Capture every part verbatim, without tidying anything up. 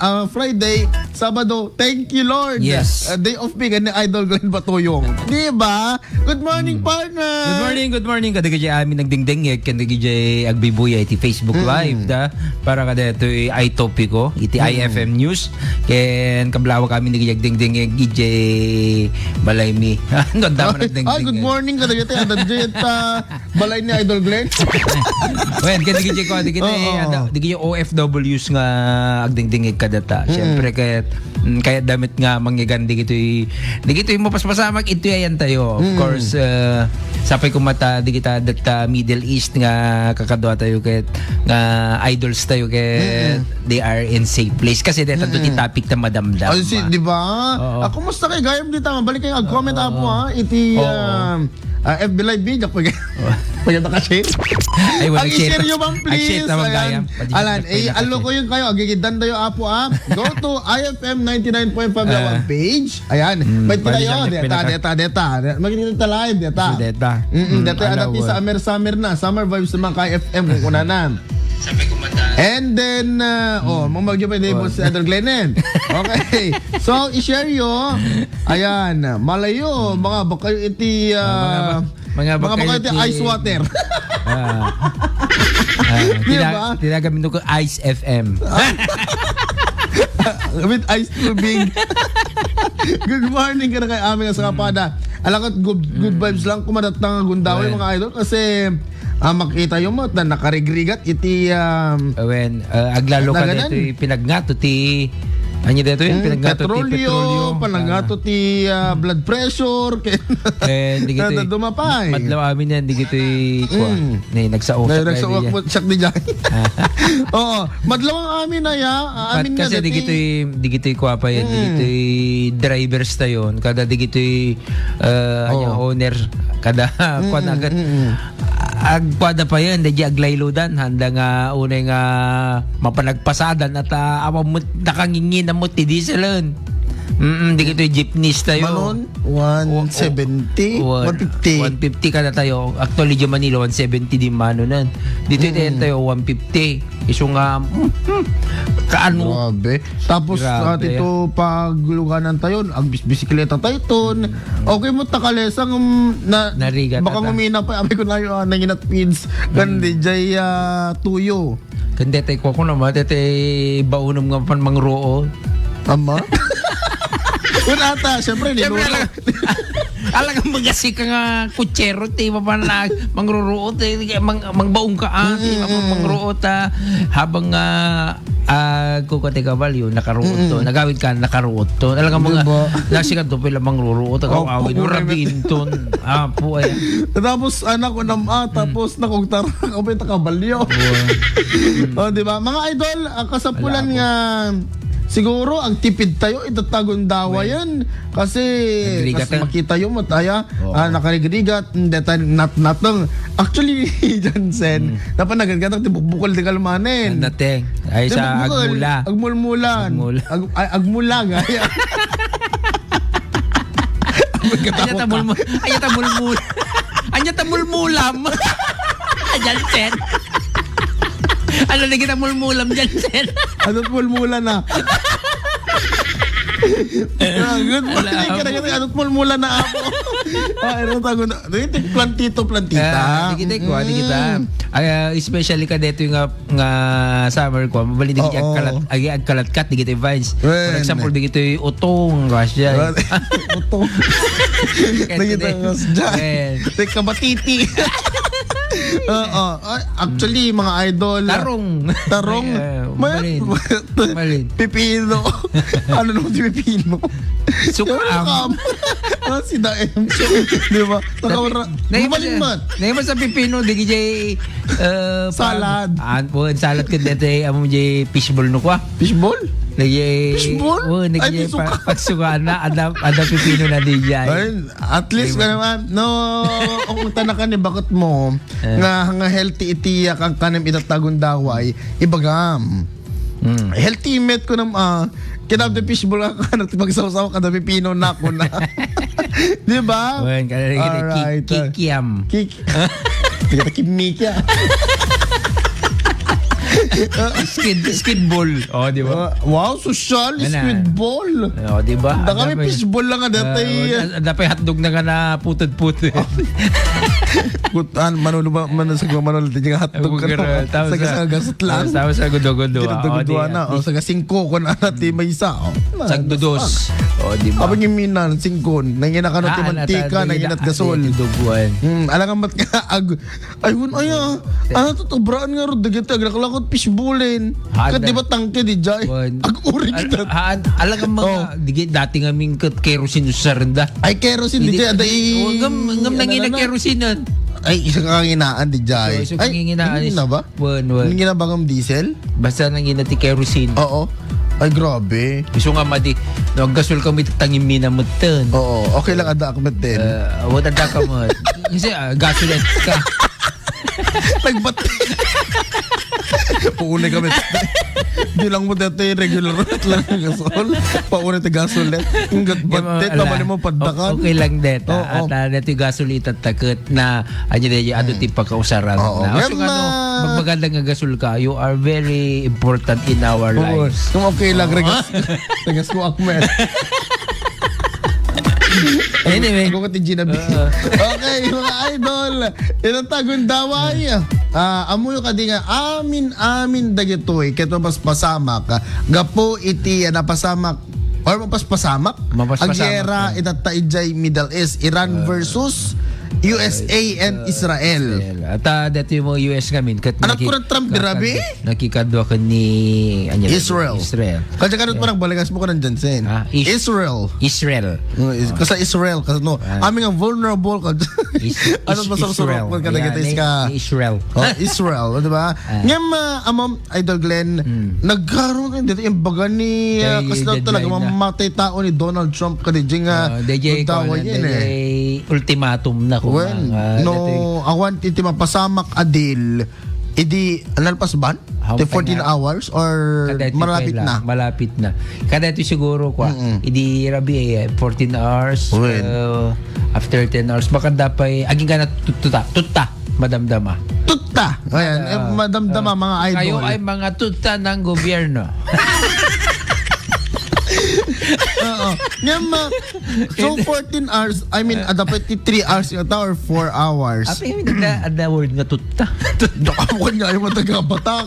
ah, Friday, Sabado, thank you, Lord. Yes. Ah, day off mi ken ni Idol Glenn Batuyong. Di ba? Good morning, partner. Good morning, good morning. Kadagiti amin nagdingdingngeg, kadagiti agbibuyay iti Facebook Live, da. Para kadaytoy ay topiko, iti I F M News. Ken kablawak amin dagiti agdingdingngeg, iti balay mi. Ano, ang dama Ay, nagdingdingngeg. Good morning, kadagiti, adda dita. Balay ni Idol Glenn? Well, kaya di kaya ko, di kaya, Oo. Ada, di kaya O F Ws nga agdingdingngeg kadata. Mm. Siyempre, kaya, mm, kaya damit nga manggigan di kito'y, di kito'y mapaspasamak, ito yan tayo. Of Mm. course, uh, sapay kumata, di kita data Middle East nga kakadwa tayo, kaya nga idols tayo, kaya Mm. they are in safe place. Kasi dito Mm. ti topic na madamdam. Ay, si, di ba? Oo. Ah, kumusta kayo? Gayam dito, mabalik kayo, ag-comment Oo. Apo, ha? Iti, Oo. um, Ah, F B Live video, pag-, pag-, pag-, share. Ay, wala Ang share. I-share nyo man, Ay, share please. Tawag Ayan. Gayam. Pati Alan, share, eh, pag-, alo ko yun kayo. Agigidan tayo, apo, ah. Go to I F M ninety-nine point five Ah. Lawan page. Ayan. Mm, Pwede bali tayo. Deta, deta, deta. Magiging deta live, deta. So, deta. Mm, Mm, deta, ano, adati sa Amer Summer na. Summer vibes sa mga ka-F M, kung kuna na. And then, uh, oh, Mm. mga bagyo pa, hindi po Oh. si Idol Glenn, eh. Okay. So, i-share nyo. Ayan, malayo, mga bakayo iti, Ah, mga ah, ba-, mga mga bakayo bakayo iti iti ice water. Ah. Ah, Di tila-, ba? Tinagamit ko Ice F M. With ice tubig. Good morning, kada kay amin nga sa kapada. Alakot, good, good Mm. vibes lang, kumadat na nga gundaway, Well. mga idol, kasi Ah, makita yung mo, na nakarigrigat iti, um, Awen, ah, aglalo ka naganan. Dito yung pinagngato ti, ano dito yung Hmm, pinagngato ti petrolyo, petrolyo. Panagnato Ah. ti, ah, blood pressure. Eh, di gito na, eh. Dumapay. Madlaw amin yan, di gito eh, kuha. Hmm. Ne, nagsausak na nagsausak yan. Mo, siyak di dyan. Ah. Oo, madlaw ang amin na ya, ah, Pat amin na kasi dati. Di gito eh, di gito eh, kuha pa yan, di Hmm. gito eh, drivers tayo, kada di gito eh, ah, ano, Oo. Owner, kada, kuha na Mm, agad. mm, mm. Agpada pa yan, daydi aglayludan, handa nga unay nga mapanagpasadan at, ah, awan mo, nakangingin mo ti dieselen. Mm, di kito'y jeepneys tayo. Manon, one seventy, O, o, one fifty. One fifty kada tayo. Actually, di Manila, one seventy di mano nan. Dito Mm. tayo, tayo, one fifty. Isu nga, mm, mm, kaano? Grabe. Tapos, Grabe. Ah, dito pagluganan tayo, agbisbisikleta tayo ton. Mm. Okay mo, takalesang, um, na, Narigat baka ata. Ngumina pa, abay ko na yung, ah, nanginat feeds. Mm. Kan D J, ah, Tuyo. Kan D J ko, ako naman, D J baunam nga pan mangruo. Ama? Wala ata, syempre, Siyempre, niluto. Alam, alam ka, magasik ka nga kutsero, ti, mapan na, mangruruot, eh, mang-, mangbaong ka, ah, ti, Mm, mm, mm. Mangruot, ah, habang, ah, ah, kukate kabalyo, nakaruot to. Mm. Nagawid ka, nakaruot to. Alam ka, mga, Diba? Nasikat to, pila mangruruot, Oh, awin, pura rabiin ton. Ah, po, ay. Tapos, anak ko nam-, ah, Mm. Tapos, nakugtara, kabay, ta kabalyo. Oo. Oh, di ba? Mga idol, ah, kasapulan Ala, nga, siguro, ang tipid tayo, itatagon dawa Well, yan. Kasi, nagrigat kas na. Makita yung mataya, Oo. Ah, nakarigrigat, hindi tayo nat-, nateng. Actually, Jansen, Mm. napanagan ka, ti bukbukol di kalmanin. Nateng. Ay, Di sa bukbukol, agmula. Agmulmulan. Agmula. Ag-, ay, agmula, gaya. Anya ta mulmul-, anya ta mulmul-, anya ta mulmulam. Jansen. Ano na kita mulmulam, Jansen? Ano mulmulan na? Ah, good morning, Hello. Kada, kada, ano mulmulan na ako? Ah, ano tago na? Dito, plantito, plantita. Ah, di kita, kuha, di kita. Mm. Ah, especially ka dito yung, ah, nga summer ko, mabali di Oo. Agkalat, agi agkalat kat, di kita vines. Well, For example, di kita utong, kasya. Utong. Kaya Di kita today, nga kasya. Well. Di kabatiti. Oo. Ay, actually, mga idol. Tarong. Tarong. Ay, eh, Ma-, malin. Malin. Pipino. Ano naman si Pipino? Sukaam. Sukaam. Ah, si Daem. Di ba? Nakawara-, Naima gumaling sa, man. Naima sa pipino, di kay, eh, pa-, Salad. Ah, po, salad ka dati, amo di fishball no kwa. Fishball? Nag-, Fishball? Oh, nag-, Ay, di pa-, suka. Pagsuka na, ada, ada pipino na di dyan. Ay, at least, Di ba? Ano naman, no, kung tanakan ni bakit mo, Eh. nga, nga healthy iti, ah, kang kanem itatagon daway, ibagam. Mm. Healthy met ko nam, ah, kinabda fishball nga kanak, ti pagsawsaw kada pipino na ko na. Di ba? Wen, kada kita Alright, ki-, ah. Kikiam. Kik-, kita kimikya. Skid, skid ball. O, di ba? Ah, wow, sosyal, Ana. Squid ball. O, di ba? Da kami Ada pa y-, fishball lang nga datay. Ah, ada pa y hotdog na nga naputed-puted. Kutan, manulo ba, manu-, sa manalo, di nga hotdog ka Ay, na. Tapos Sa sa, gasat lang. Tapos sa gudo-gudo, ah, Gudo-gudo o, di, na. At O, least sa gasingko, kung ano, ti may isa. O, Sagdudos. O, di ba? Abang yung minan, singkon. Nangina ka na Ah, ti mantika, nata-, nangina ti gasol. Duguan. Hmm, alangan mat ka, ag-, Ay, wun, ay, ah. Ano to, tubraan nga rod, dagiti aglaklakot, fishballen. Haan, Kat di ba tangke, di jay? Wan. Ag-uri Al-, kita. haan, alam ka mga, Oh. digi, dati nga mingkot, kerosene usarenda. Ay, kerosene, di Hindi, jay, ada di, i-, oh, ngam, ngam ano nangina na? Kerosinan. Ay, isa ka nginaan, di jay. So, isa Ay, ka nginaan hindi is na ba? Wan, wan. Hindi na ba ng diesel? Basta nangina ti kerosene. Oo. Ay, grabe. Isu nga madi, no, aggasol kami, tangin mi na mutten. Oo, okay lang, ada ak met din. Eh, what ada ka mo? Kasi, ah, gasolette ka. Nagbat-, Paunay kami. Di lang mo dito yung regular lang ng gasol. Paunay ti gasolette. Ang gat-, Yung mga batit, ala, mabali mo, o-, paddakan. okay lang dito. Oo. At, ah, dito yung gasolette at takot na, ano na yung, ano, Mm. ti pagkausaran Oo. na. Aso Ngem, nga, no, ah, magmaganda nga gasol ka, you are very important in our Oo. lives. Kung okay lang, Oo. regas-, regas ko, Akmet. Anyway. Ako ka ti Gina B. Oo. Okay, mga idol. Ito ta, Gundaway. Ah, amuyo kadi nga, amin-amin dagitoy. Ket mapaspasamak. Gapu iti, ah, napasamak. Or mapaspasamak. Mapaspasamak, Agyera, ah. itatta idiay Middle East. Iran Ah. versus U S A and Ah, Israel. Israel. At, ah, dati mo U S ngamin. Kat Anak naki-, ko ng Trump, kat-, grabe. nakikadwa ka ni, ano, Israel. Israel. Kadya ka rin Yeah. parang balikas mo ko ng Jensen. Ah, Is-, Israel. Israel. Mm, is-, Ah. kasa Israel, kasa no. Ah. Aming ang vulnerable ka. Is-, Ano is-, ba sa Israel. Ka Yeah, negative ni, ka? ni Israel. Oh, Israel, di ba? Ah. Ngem, ah, amam, Idol Glenn, Hmm. nagkaroon din dito yung baga ni, ah, Kay kasla Ded talaga Line na. mamatay tao ni Donald Trump ka di nga Ah, D J, Gundaway kuwan, yan eh. D J ultimatum na kung Wen, ang, ah, no, dati awan iti mapasamak a deal, idi, nalpas ban? How Ti fourteen na? hours or Kada ito malapit pala, na? malapit na. Kada ito siguro, kwa, Mm-mm. idi rabi, eh, fourteen hours, Wen. uh, after ten hours, baka dapat, aging ka na tutta, tutta, madamdama. Tutta! Ayan, eh, Ah, madamdama, ah. mga idol. Kayo ay mga tutta ng gobyerno. Oo. Ngem, ah, so, fourteen hours, I mean, ada pa ti three hours yata or four hours. Apa yung ada, ada word nga tutta? Daka mo kanya yung mataga Batak.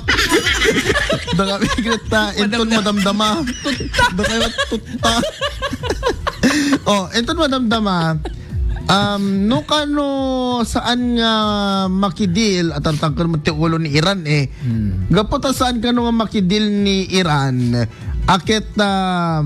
Daka mo kanya, inton Madamdam. madamdama. Tutta. Daka yung tutta. Oh, inton madamdama. Um, no kano saan nga makidil at ang tangkol mo ti ulo ni Iran eh. Hmm. Gapu ta saan kano nga makidil ni Iran. Aket, ah,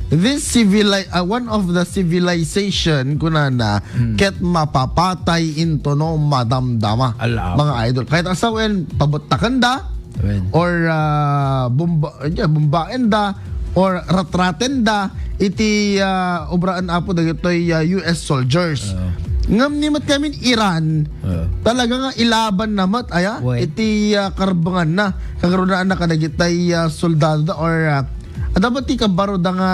this civili-, ah, one of the civilization, kunana, Hmm. ket mapapatay into no madamdama. Ala. Mga idol. Kahit asawen, pabuttakan da, Amen. or, ah, bumba-, yeah, bumbaen da, or ratraten da, iti, ah, obraan apo dagitoy, ah, U S soldiers. Oo. Ngam ni met kami Iran, Oo. talaga nga ilaban na met, aya, Wen. iti, ah, karbangan na. Kagarunaan na kadagitay, ah, soldado da or, ah, Ada ba ti kabaro da nga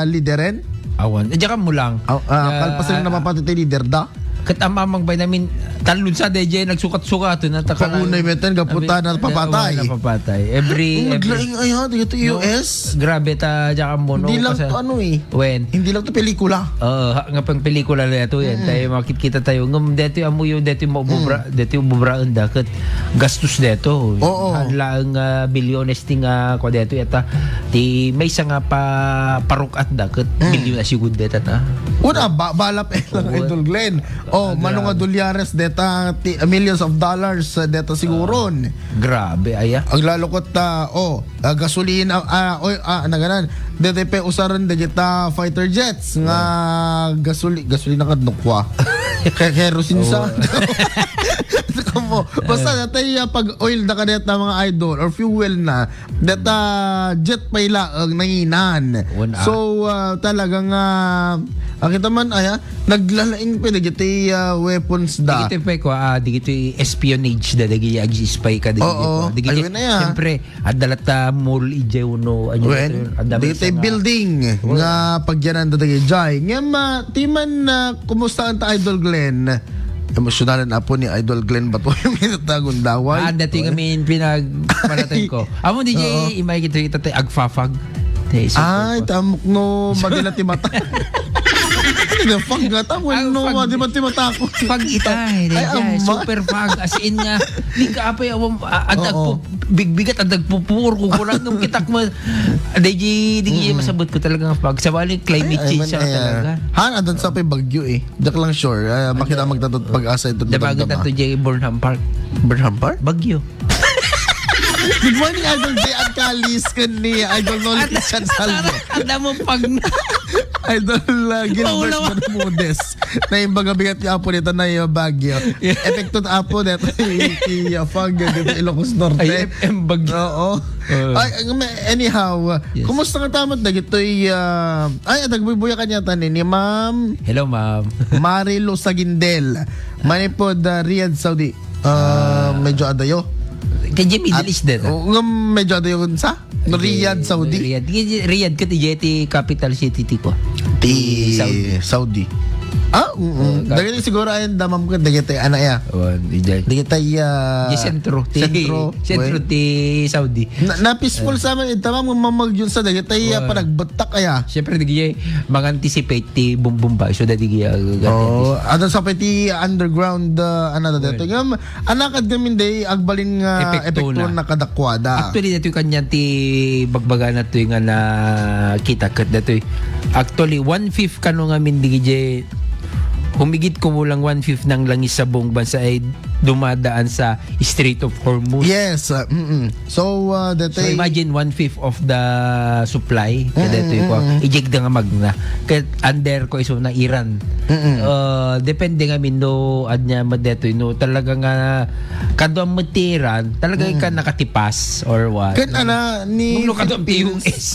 lideren? Awan. Eh, diyan ka mo lang. Aw, ah, Ah, kalpasan na mapatay ti lider da? Kat amamang bay namin, talon sa D J, nagsukat-sukat, na taka Paunay metan, gaputa, Abi, napapatay. Napapatay. Every, Ang every naglaing ay, ha, dito No, U S. grabe ta, diyan ka mo, no? Hindi lang Kasi to ano eh. When? Hindi lang to pelikula. Oo, ha, nga pang pelikula na ito yan. Mm. Tayo makikita tayo. Ngam, dito yung amuyo, dito yung maububra, Mm. dito yung bubra, ang dakat. Gastos dito. Oo. Ang laang, ah, bilyones ti nga, kwa dito yata. Ti, may isa nga pa, parok at dakat. Mm. Bilyon na sigud dito na. Una, ba, balap eh lang, Oo. Idol Glenn. Oh, Ang mano nga grabe. dolyares deta, ti, millions of dollars, uh, deta siguron. Ah, grabe, aya. Aglalukot ta, oh, ah, gasolina, ah, oy, ah, naganan. Deta pe usaran dagita fighter jets nga Ah. gasoli-, gasolina kad nukwa. Kaya kerosene sa. Oh. Saka mo, basta Ah. natay, ah, pag oil da ka deta, mga idol, or fuel na, Data jet pay laeng nanginan. Wen, ah. So, ah, talagang, ah, ah, kita man, ay, ah, naglalaing pa dagiti, ah, weapons da. Dagiti pay ko, ah, dagiti espionage da, dagiti ag-spy ka, dagiti Oo. ko. Dagiti, Ayun na yan. siyempre, adda latta mall ijay uno, ano Wen, ito yun? Adda may dagiti isang, ah, building Wen. nga pagyanan da dagiti jay. Ngem, ah, ti man, ah, kumusta ang ta Idol Glenn? Emosyonal na po ni Idol Glenn Bato yung minatagun daway. Ah, dati kami pinag-, panatay ko. Amo, D J, Oo. Imay kita, kita, tay, agfafag. Tay, super Ay, fag. Tamok no, madila ti mata. Ano na, fag nga, tamok Ay, no, fag. Madila ti mata ko. Fag ita, eh, Ay, D J, ama. Super fag. As in nga, di ka apay, awam, a-, adag Oo. po, bigbigat, adag po, puro ko, kurang ng kitak mo. D J, D J, Mm-mm. Masabot ko talaga nga fag. Sa bali, climate Ay, ay, change man, siya eh, talaga. Han, adan sa pa'y bagyo, eh. Diak lang sure. Ah, makita magtatut pag-asa ito Dabagat na damdama. To, Jay, Burnham Park. Burnham Park? Bagyo. Good morning, Idol Jay at Kalis. Kani, Idol Noli At-, Christian Salvo. Ada mo pag Idol, uh, Gilbert Maulaw. Bermudez. Na yung baga bigat yung apo nito na yung bagyo. Yeah. Epekto na apo nito, yung, yung, uh, fog dito, Ilocos Norte. Ay, F M bagyo. Oo. Uh. Ay, ang may, anyhow, Yes. Kumusta nga tamat dagitoy, ah, ay, adagboy buya kanya tani ni Ma'am Hello, ma'am. Marilo Sagindel. Manipod, ah, Riyadh, Saudi. Ah, Ah. Medyo adayo. Kay Jimmy At, Dilis din, ah. Oo, nga medyo adayo sa? Riyadh, Saudi. Riyadh. Riyadh, Riyadh, kati Jeti, capital city, ti ko. Ti Saudi. Saudi. Ah, mm, Oo, dagiti siguro ay damam ko, dagiti, ano, ya. Oh, di jay. Dagiti, ah, Di sentro, ti, sentro, sentro, well. Ti Saudi. Na, na peaceful Eh. Sa amin, ita, ma'am, mamagyo sa dagiti, ah, Well. Panagbuttak, aya. Siyempre, di kaya mag-anticipate ti bumbumba. So, dadi kaya, Oh, ada sa pati underground, ah, ano, dati. Well. Ngam, anakad kami, day, agbalin nga Epekto epekto na. Na kadakwada. Actually, dati kanyan ti bagbaga na to nga nakita kat dati. Actually, one-fifth kano nga min di kaya humigit kumulang one-fifth ng langis sa buong bansa ay dumadaan sa Strait of Hormuz. Yes, uh, mm-mm. So, uh, that So, I imagine one-fifth of the supply, Mm-mm, kada ito yung mm-mm. Ijig da nga magna. Kaya under ko iso na Iran. Mm-mm. Uh, depende nga min no, ad niya madeto, no, talaga nga, kadwa mo ti Iran, talaga Mm-mm. Ka nakatipas or what? Kan ana ni Nung no, kadwa ti Philippines. U S.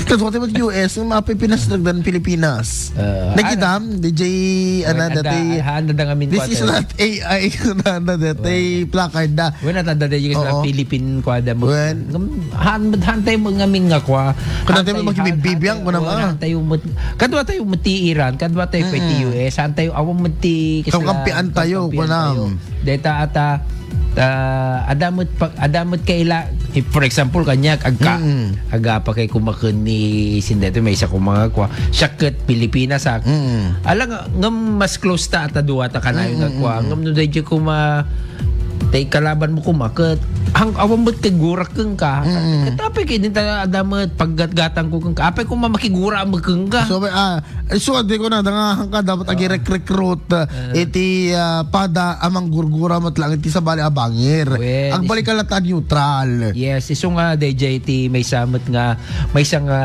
Kadwa ti U S, yung mga Pilipinas, nagdan Pilipinas. Uh, Nakita, ano? D J, Well, ana, anda, dati, anda, anda nga min this is kuwate. Not A I, na, na, dati, Well. Placard da. Well, natanda din yung Oo. Philippine kuwada mo. Well. Ngam-, han-, han tayo mga min nga kuwa. Kung Han tayo tayo, han, han tayo, magbibibiang ko naman. Well, han tayo mat-, kadwa tayo mati Iran, kadwa tayo pati Mm-mm. U S, han tayo, awan mati Kamkampian tayo, kamkampian kunam. Tayo. Deta ata, ah, adamot pa, adamot kaila, if, for example, kanyak, agka, Mm. aga pa kay kumakun ni Sindeto, may isa kumanga kwa, siya ket Pilipinas, ah. Mm. Alang, ngam mas close ta ata duwa ta kanayon nga Mm, kwa. Mm. Ngam no daydi kuma, tay kalaban mo kumaket. Hang awan met kay gurak keng ka. Mm. Ket apay kay din ta adamot paggatgatang ko keng ka. Apay kuma makigura mo keng ka. So, ah, Ay, so, di ko na, dangahang ka, dapat Ah. agi-recruit, ah, Ah. iti, ah, pada a manggurgura met lang iti sabali a bangir. Well, Agbalik is- ka lang ta neutral. Yes, isu nga, D J, iti maysa met nga, maysa nga,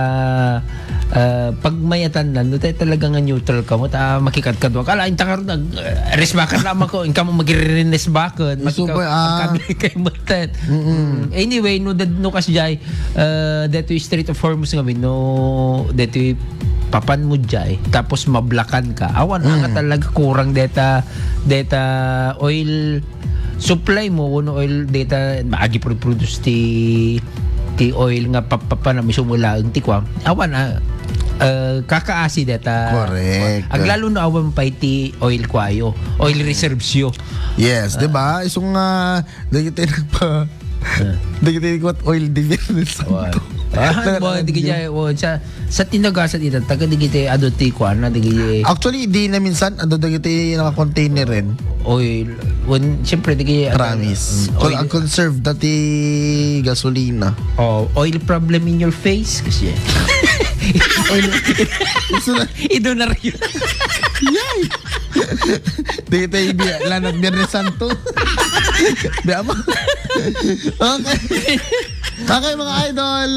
ah, pagmayatan na, no, tay talaga nga neutral ka met, ah, makikadkadwa ka. Ala, inta karon, nag-, ah, resbakan lamang ko, inka mo magiriresbakan, Isu makika-, ba, ah. Pagkabili kay met. Mm-mm. Mm. Anyway, no, dad-, no, kas jay, ah, detoy Strait of Hormuz nga, no, detoy papan mo jay, tapos mablakan ka. Awan, Mm. Anga talaga kurang deta, deta oil supply mo, wenno oil deta, agi pro-, produce ti, ti oil nga pap-, papan mo sumulaeng ti kwa. Awan, ah, ah, kakaasi deta. Correct. Aglalo no awan pay ti oil kwayo, oil reserves yo. Yes, Ah. Di ba? Isu nga, dagiti nagpa-, Ah. Dagiti kuat oil di Biyernes Santo. Awan. Ah, Nagkataon mo, di yun. Kaya, o, sa, sa tinagasat ita, taga di kita, adu ti kuan na, di kaya. Actually, di na minsan, adu dagiti naka-container rin. Oil, wen, siyempre, di kaya, Promise. Mm, Kung oil. Ang conserve, dati gasolina. Oh, oil problem in your face, kasi. Oil. Gusto na. Ido na rin. Yay! Di tayo bi-, lanat Biyernes Santo. Di ama. Okay. Okay, mga idol.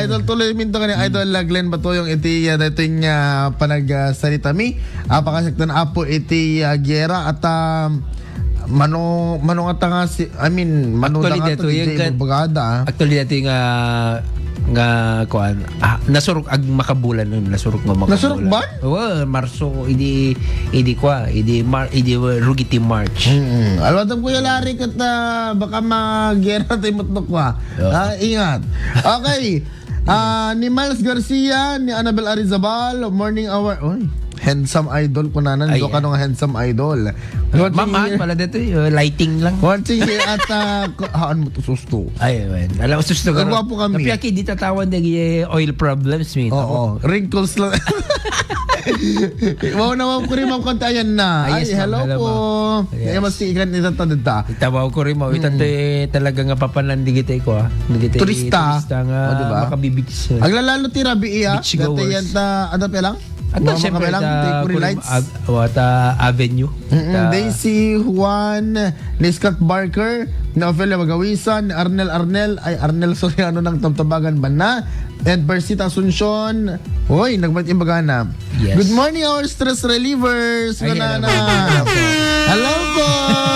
Idol, tuloy minto kani Idol, uh, Glenn Batuyong iti, uh, dating, uh, panag, uh, sarita mi. Uh, pakasaktan apo iti, uh, giyera at, um, mano, mano nga tanga si, I mean, mano Actually, da nga dito, to, yung di gat-, magbagada, ah. Actually, dito yung, ah, nga, kuan, ah, nasurok ag makabulan nun, nasurok nga makabulan. Nasurok ba? Oo, Marso, idi, idi kwa, idi Mar-, idi, uh, rugi ti March. Mm-mm. Alwadam, Kuya Larry, kat, ah, baka magyera tayo mutlok, kwa. Oo. Ah, ingat. Okay. Ah, ni Miles Garcia, ni Annabel Arizabal, morning hour. Oy. Handsome idol, kunanan, Ay, do ka ay. nga handsome idol. Ma'am, maan pala dito, eh, lighting lang. Watching here at, ah, ko-, haan mo to, susto. Ay, man. Alam mo, susto ka Ang ron. gwapo kami. Napiyaki, di tatawan dagi, eh, oil problems, mi. Oo, wrinkles lang. Wow, nawaw ko rin, ma'am, kanta, ayan na. Ay, Ay, yes, ma'am. hello Hello, po. ma'am. Yes. Ay, mas ikan ni Tata Dada. Itawaw ko rin, ma'am. Itan Mm. te talaga nga papanan, di kita ko, ah. Di kita Turista. turista nga Oh, di ba? makabibits. Aglalalo ti Rabi iya. Beach Dati goers. yan ta, ano pa lang? At Mga siyempre, makabilang, the Taycuri Kurim Lights. Ag-, what, uh, Avenue. Mm-mm. The Daisy Juan, ni Scott Barker, ni Ofelia Magawisan, ni Arnel Arnel, ay, Arnel Soriano ng Tamtabagan Banna, and Persita Asuncion. Hoy, nagbait yung bagana. Yes. Good morning, our stress relievers. Ay, hello Manana. po. Hello po. Hello po.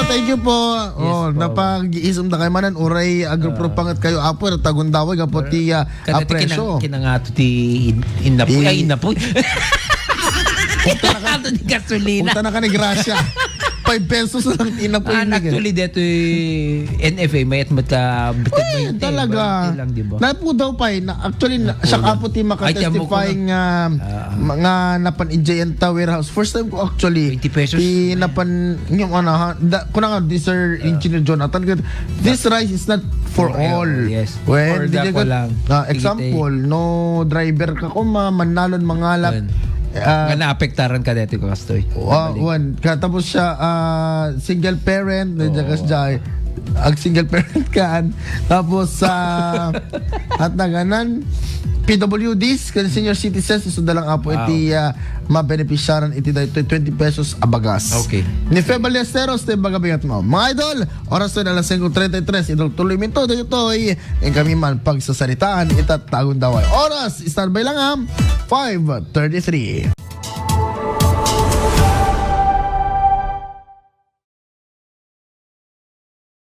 Thank you po. Yes Oh, po. napag-iisum da kayo manan, uray, agrupo Ah. pangat kayo, apo, tagundaway, gapo ti, ah, Kada ah, ti presyo. kinang-, kinangato ti in-, inapoy. Ay, Eh. inapoy. Kinangato ti gasolina. Punta na ka ni Gracia. Five pesos lang ti inapoy Ah, ni actually, dito, eh, N F A, mayat mata, Ay, talaga. Lang, di ba? Napudaw pa eh. Na, actually, na, Napudaw. siya kapo ti Ay, tiyan mo ko makatestify na. nga, Ah, ah. ma-, nga napan-enjoy ang ta warehouse. First time ko actually. Twenty pesos. Ti napan, yung ano, ha, da, kuna nga, di Sir Ah. Engineer Jonathan, this rice is not for For all, all. yes. Well, For di the ka, kulang. ah, Sige, example, no driver ka ko ma, manalon mangalap. Yun. Ah, Nga naapektaran ka dito, Kastoy. Wa-, Balik. wan. Katapos siya, ah, single parent, Oo. Diyan ka siya, ag single parent ka, an-, tapos, ah, at naganan, P W Ds, kan senior citizens, isu da lang apo Wow. iti, ah, mabenepisyaran iti daytoy twenty pesos a bagas. Okay. Ni Fe Ballesteros, ti baga bigat mo. Mga idol, oras na alas singko treinta y tres, idol tuloy minto, daytoy, ang kami man pagsasaritaan, itat tagun daway. Oras, standby lang ha, five thirty-three.